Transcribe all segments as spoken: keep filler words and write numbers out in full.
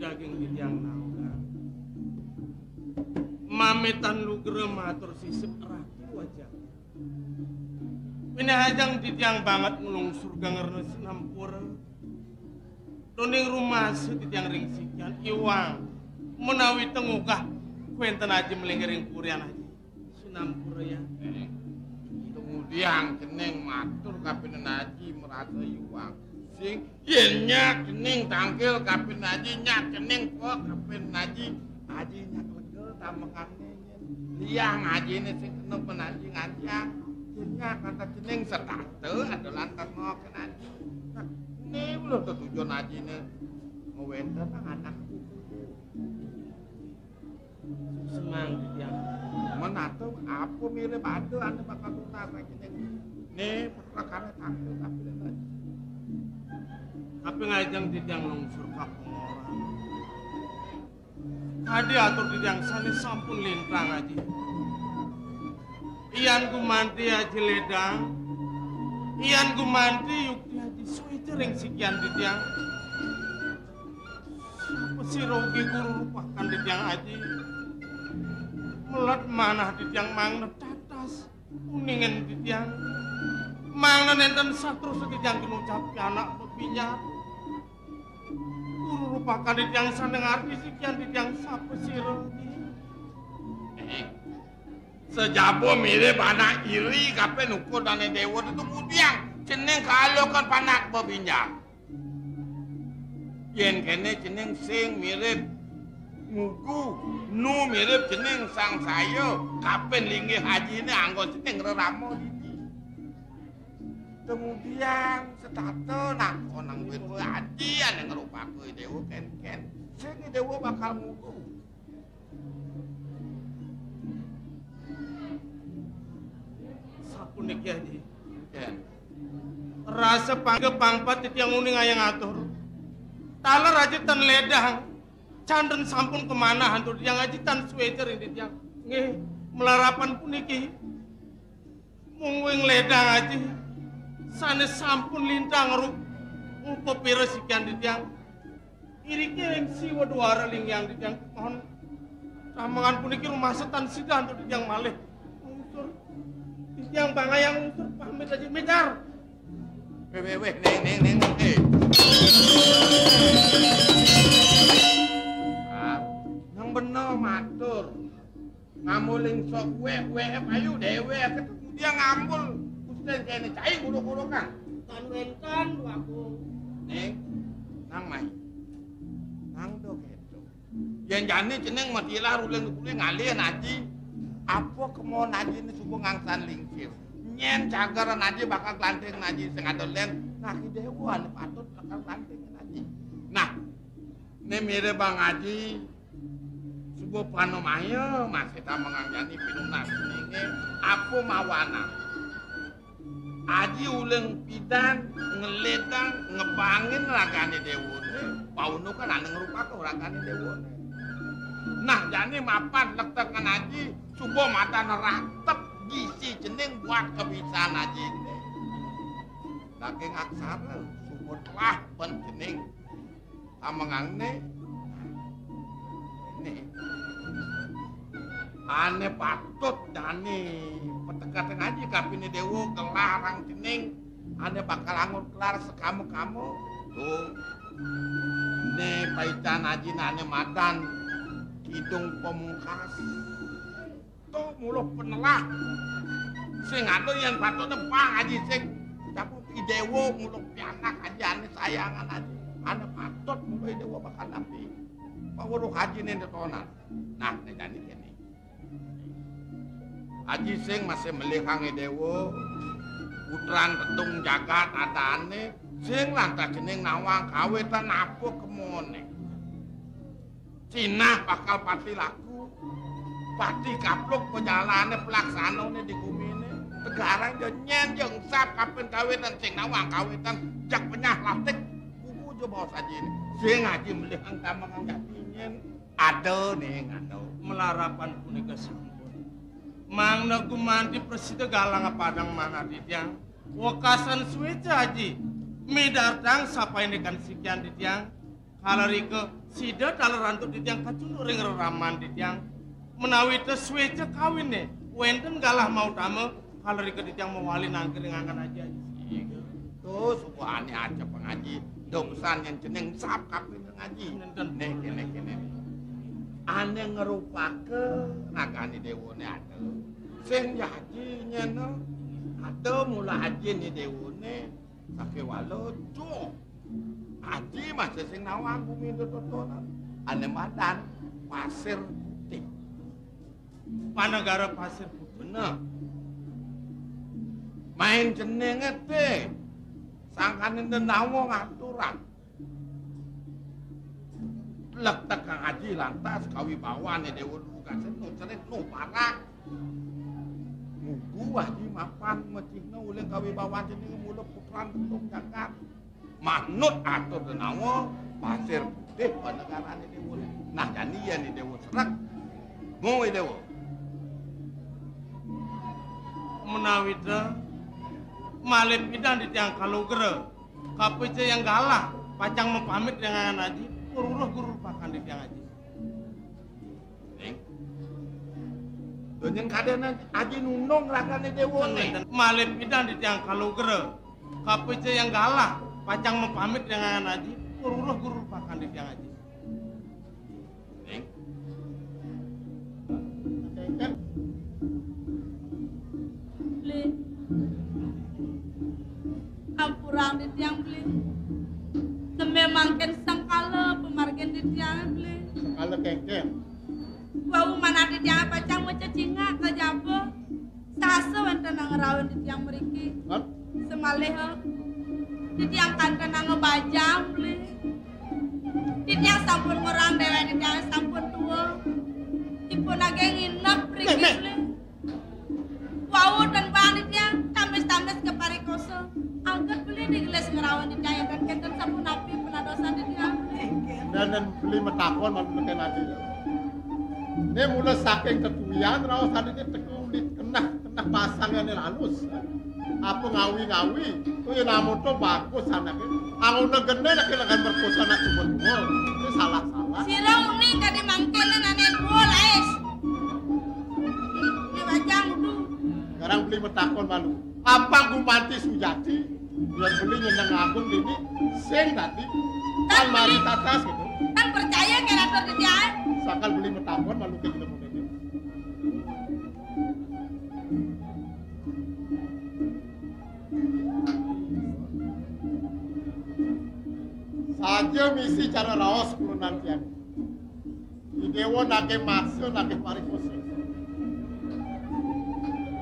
Daging titiang naungan. Mametan lugra matur sisip ratu aja. Pinahajang titiang banget nglungsur gangerna sinampura. Tuning rumasa titiang ring sikian iwang menawi tengukah kuenten aji melinggiring purian aji. Sinampura ya. Kemudian cening matur kapining aji merasa iwang. Sing yen nyak cening tangkil kapining aji, nyak cening pok kapining aji. Aji nyak lega tamekane yen liang ajine sing kena penaji nganjang. Yen nyak kata cening setata adolan terno kenaji. Nah, ini lho tetujon ajine ngewenten nang anak. Semang titiang. Menatu apa mirip ada ane bakal tunas lagi ning. Ne perkara tangkil tapi lagi. Tapi ngajeng titiang lungsur ka pengoran. Kadi atur titiang sane sampun lintang aji. Iyan gumanti aji ledang. Iyan gumanti yukti aji suwi cering sikian titiang. Sapa sira ugi guru rupakan titiang aji. Melat manah titiang mangna tatas uningen titiang. Mangna nenten saterus titiang kinucap anak bebinjar. Guru rupakan titiang sane ngarti sikian titiang sapa sira ugi. Eh, sejaba mirip anak iri kape nukur dane dewa itu mudiang cening kalokan panak bebinjar. Yen kene cening sing mirip ngugu, nu mirip cening sang saya, kapen linggih ajine anggo cening rerama dini. Kemudian setata nak onang duit aji ane ngerupake dewa ken-ken. Sing dewa bakal ngugu. Sapuniki aji. Ya. Rasa pangga pangpat titiang uning ayang atur. Taler aji tan ledang. Canten sampun kemanahan tur tiang aji tan suwe ring titiang. Nggih, melarapan puniki. Mungguing ledang aji. Sane sampun lintang rup. Upapira sikian titiang. Iriki ring siwa duara lingyang titiang mohon. Ramangan puniki rumasa tan sida antuk titiang malih. Lungsur. Titiang bangayang lungsur pamit aja mitar. Weh, weh, weh, neng, neng, neng, neng. Eh. Ah, nang bener matur. Ngamuling sok weh, weh, ayu dewe ketemu dia ngambul. Usten kene cai guru-guru kan. Tan wenten waku. Neng, nang mai. Nang do keto. Yen jani cening matilah ruling kuwi ngalih aji. Apa kemon aji ini suku ngangsan lingsir. Nyen cagaran aji bakal glanting aji sing ada len. Nah, ki dewa ane patut bakal glanting aji. Nah, ne mire bang aji. Suba panemaya masih tamengang jani pinunas ceninge. Apa mawana? Aji uling pidan ngeledang ngebangin ragane dewane, pauno kan ane ngrupaka ragane dewane. Nah, jani mapan lektengan aji, suba madan ratep gisi cening buat kebisan aji. Daging aksara, suba telah pen cening. Amengangne. Nih. Ane patut dane petekate ngaji kapine dewa kelarang cening. Ane bakal angut kelar sekamo-kamo. Tuh. Ne paican aji nane madan kidung pemungkas. To muluh penelah. Sing ada yang patut nebang aji sing. Tapi idewa muluh pianak aji ane sayangan aji. Ane patut muluh idewa bakal napi. Pawuruh aji ne detonan. Nah, ne jani kene. Aji sing masih melihang idewa. Putran tetung jagat adane. Sing lantas cening nawang kawitan apa kemone. Sinah bakal pati laku, pati kapluk pejalane pelaksanane di gumine. Tegarang ya nyen ya engsap kapen kawitan sing nawang kawitan jak penyah latik. Buku aja bawa sajine. Sing aji melihang tamang jati nyen. Ada ning ada. Melarapan punika sampun. Mangna gumanti prasida galang padang manah titiang. Wekasan suwe aji. Midartang sapaine kan sikian titiang. Kala rika sida taler antuk titiang kacunduk ring reraman titiang. Menawi ta sueca kawine, wenten galah mautama, kala rika titiang mawali nangkil ring anggan aji. Iya. Tuh, subuhane aja Pang Aji. Dongsan yen cening sap kapin Pang Aji. Nenten. Nek kene kene. Ane ngrupaka ragane dewane ada. Sing ya aji nyena ada mula aji ni dewane. Sakewala, duh. Aji masih sing nawang bumi totonan. Ane madan Pasir Putih. Panegara Pasir Putih. Bener. Main jenenge te. Sangkane denawa ngaturan. Lektek Kang Aji lantas kawibawane Dewa Lugasen nu cerit nu parak. Mugu Aji mapan mecihna uling kawibawan jenenge mula putran gendong jagat. Manut atur denawa Pasir Putih panegarane Dewa. Nah, jani yen Dewa srek. Moe Dewa. Menawi ta malih pidan di tiang kalugra. Kapica yang galah, pacang mapamit dengan aji, kururuh guru pakan di tiang aji. Ning. Donyen kadene aji nunung ragane dewa ning. Malih pidan di tiang kalugra. Kapica yang galah, pacang mapamit dengan aji, kururuh guru pakan di tiang aji. Ning. Beli. Ampurang di tiang beli. Seme mangkin sengkala pemargin di tiang beli. Sengkala kengken. Wau manah di tiang pacang mececingak kajaba. Sasa wenten nang ngrauhin di tiang mriki. Hah? Semaliha. Di tiang kanten nang ngebajang, Bli. Di tiang sampun ngorang dewek, di tiang sampun tua. Ipun age nginep mriki, Bli. Wau ten bang di tiang, tambis-tambis keparikosa. Aget Bli digelis ngrauhin di tiang, yén kenten sampun napi penadosan di tiang, Bli. Dan, dan Beli matakon malu neken ati. Ini mula saking tetuwian raos tadi ini teka uli keneh, keneh pasang yang halus. Apa ngawi-ngawi, tu yang namun tu bagus anaknya. Anguna gene lagi lagi merkosa anak cuma dua. Ini salah-salah. Sira uning kadi mangkene nane dua lais. Ini bajang udu. Sekarang Beli matakon malu. Apa gumanti sujati? Biar Beli nyeneng agung ini sing tadi. Tan mari tatas gitu. Tan percaya kena atur di tiang. Sakal Beli matakon malu ke kita. Saja misi cara raos kurunan tiang. Idewa nake maksa nake parikosa.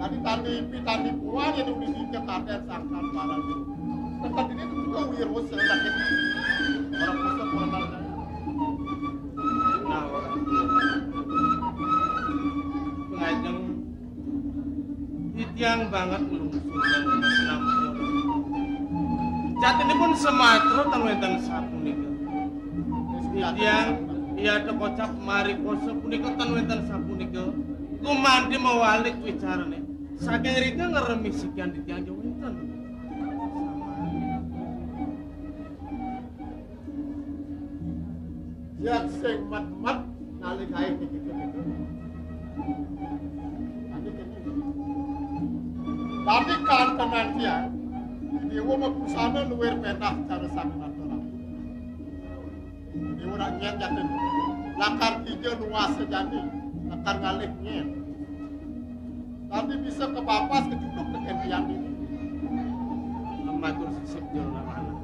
Tadi tandi ipi tandi buah ya dulu di ketaten sangkan barang. Tetap ini tuh wiro selagi orang kusuk orang. Nah, orang pengajeng titiang banget nglungsur dan nampun. Jatinipun sematra tan wenten sapunika. Titiang iya tekocap marikosa punika tan wenten sapunika. Gumanti mawalik wicarane. Saking rika ngeremi sikian titiang jo wenten. Yak sing mat-mat nalikae dikitu-kitu. Tadi kantenan dia, dewa mabusana luwir penah cara sang nato rapi. Dewa rak nyen jatin. Lakar kija luas sejani, lakar ngalih nyen. Tapi bisa kepapas kejuduk teken tiang ini. Matur sisip jero anak.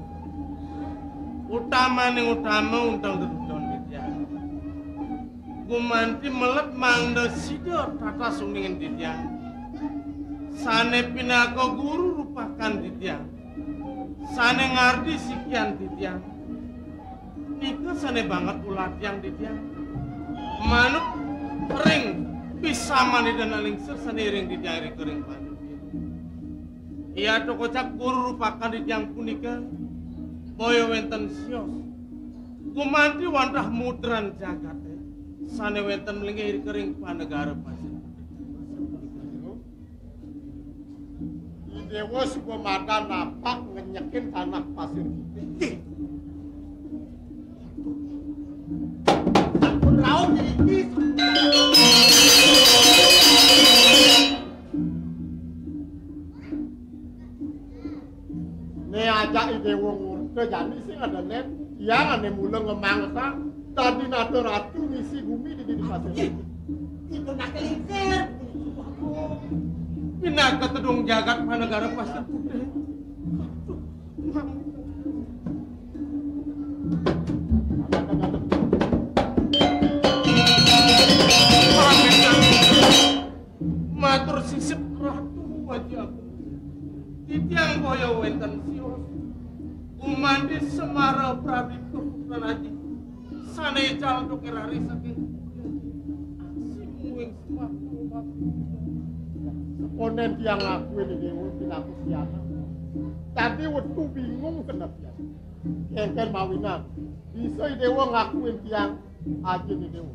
Utamaning utama untang dedudon titiang. Gumanti melet mangda sida tatas uningin titiang. Sane pinaka guru rupakan titiang. Sane ngardi sikian titiang. Nika sane banget ulah tiang di tiang. Manut ring pisaman Ida Nalingsir sane ring di tiang ring kering pandu. Iya to kocap guru rupakan di tiang punika boya wenten sios. Gumanti wantah mudran jagate sane wenten mlinggih ring kering panegara pasir. I Dewa suba madan napak ngenyekin tanah pasir putih. Denen, tiang ané mula ngemangsa dadi nata ratu ngisi gumi di dini pasir. Itu nak lingsir. Pinaka tedung jagat panegara Pasir Putih. Matur sisip Ratu Aji Agung. Titiang boya wénten sios. Umandi Semara Pradipta Putra Aji. Sané ical untuk rari saking simuing sepatu. Sekonden tiang ngakuin di Déwa pinaku siana. Tadi wetu bingung kena tiang. Kéngkén mawinan. Bisa i Déwa ngakuin tiang aji ni Déwa.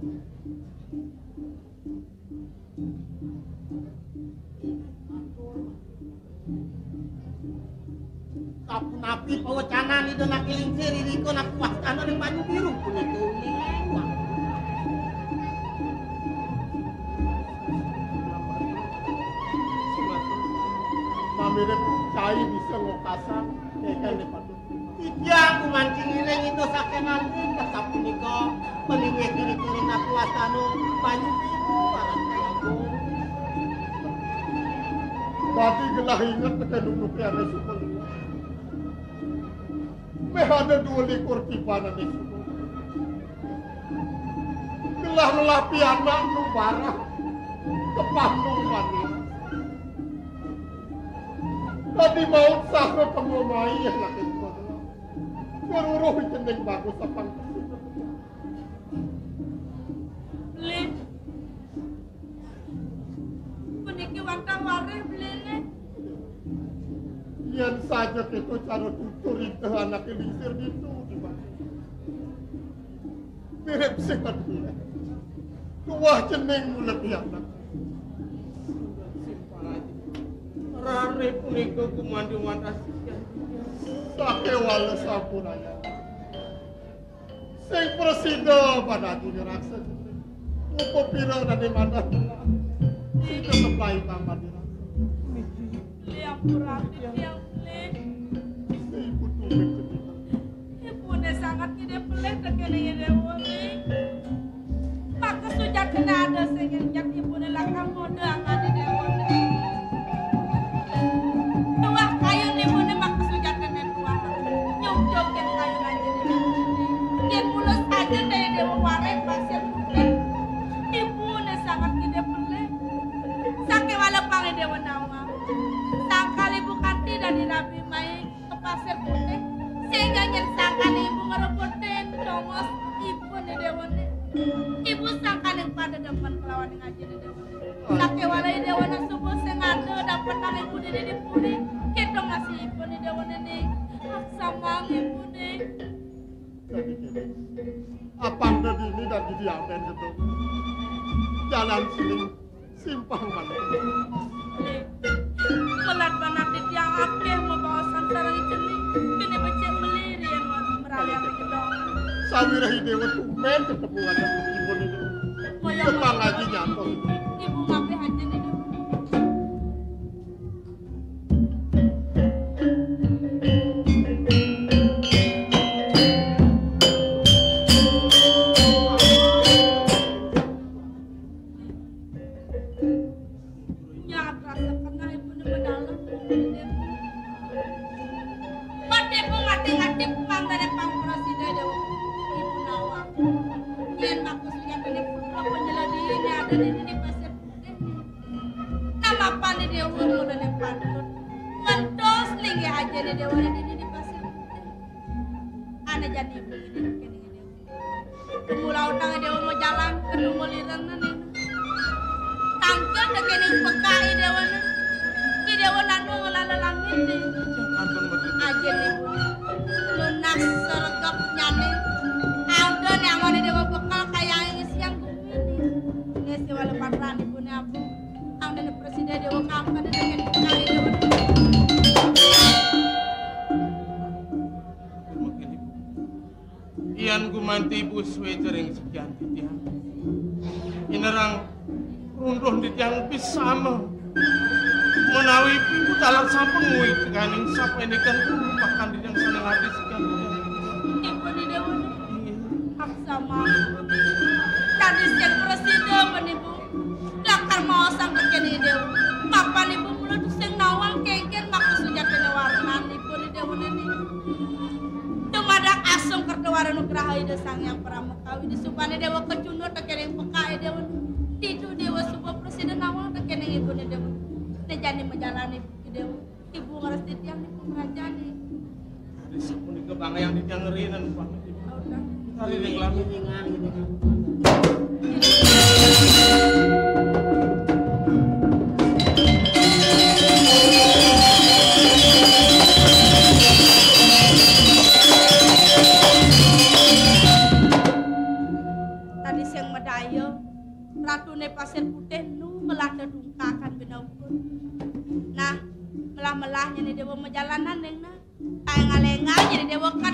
Sapunapi pawecanan Ida Naki Lingsir irika nak wastana ring Banyu Biru punika uning. Mamirip cai bisa ngokasan, kéngkén patut. Titiang kumancing iring Ida saking nanding, sapunika palinggih kiri-kiri nak wastana Banyu Biru, aran Agung. Dadi gelah inget tekén unuké ané suka luwih. Méh ada dua likur tiban ané suka. Gelah lelah pianak nu barah, kepah nu manis. Dadi maut sahra temu mai, anak ibu. Keruruh cening bagus apang. Beli. Puniki wantah warih, Beli. Yén saja kéto cara tutur ida anaké lingsir ditu, di mana? Mirip sing atuh. Tuah cening mula pianak. Rare punika gumanti wantah sikian. Sakéwala sampun ayah. Sing prasida padadi ngrasa. Upapira dadi manah. Sida keplai tambah dirasa. Beli ampura, Beli. Ibu tuwin. Ibuné sanget ngidih pelih tekén Ida Déwa. Maka sujatiné ada sing ngenjak ibuné lakar ngoda anggané Déwa. Tuah kayun ibuné maka sujatiné tuah. Nyuk-nyukin kayun aja Déwa. Yén mula saja Ida Déwa warai pasir putih. Ibuné sanget ngidih pelih. Sakéwala pang Ida Déwa nawang. Sangkal ibu kanti dadi rabi mai ka Pasir Putih, sehingga nyén sangkané ibu ngrebutin tongos ibuné Déwané. Ibu sangkané pada demen kelawan ngajiné Déwané. Sakéwala Déwané subuh sing ada dapetang ibuné di puri, kita masih ibuné Déwané nih. Aksamang ibuné. Apang dadi ini dan jadi amen gitu. Jalan sini. Simpang balik. Melat banget di tiang akeh mabaosan sareng cening. Kene becik meliri yang merayang gedong. Sawirah Dewa tumen ketemu ada ibu ini. Kaya Kembang mau lagi nyatu. Ibu mampir aja nih. Nyat rasa kenal ibu ni bedalem. Mati pun mati ngati pang dari pang prasida Dewa. Ibu nawang. Yen aku sujatine putra penjeladi ini ada di dini pasir putih. Nama pani Dewa mulane pantun. Ngentos linggih aja ni Dewa di dini pasir putih. Ana jani ibu ini kene Dewa. Kemula utang Dewa mau jalan, kedua liran nane. Tangkil tekene peka i Dewa ne. Ki Dewa nanu ngelala langit ni. Aja ni. Lunak seregep nyane. Ada ni amane Dewa bekal kaya angin siang bumi ni. Ini si wala patran ibu ni apa? Ada ni presiden Dewa kampung ni tekene peka i Dewa. Yan gumanti ibu suwe jering sekian titiang. Inerang runduh titiang upi sama. Menawi ibu taler sampun nguwi tekaning sapendekan pakan titiang sane ngarti sekian titiang. Tadi sing prasida men ibu. Lakar maosang tekén Déwa. Mapan ibu mula tusing nawang kéngkén maka sujatiné warnan ibu ni Déwa nini. Dumadak asung kerta wara nugraha Ida Sang Hyang Parama Kawi, disubané Déwa kacundut tekén ing pekaé Déwa. Ditu Déwa suba prasida nawang tekén ing ibuné Déwa. Né jani majalan ibu ki Déwa. Ibu ngrestiti tiang niku ngrajané. Ari sapunika bangayang titiang ngerinan, Pak. Tari ring lami. Tadi sing madaya, Ratuné Pasir Putih nu ngelah tetungkakan binaukun. Nah, melah-melah nyene Déwa majalanan, Néng, nah. Kaé ngalengah nyene Déwa kan.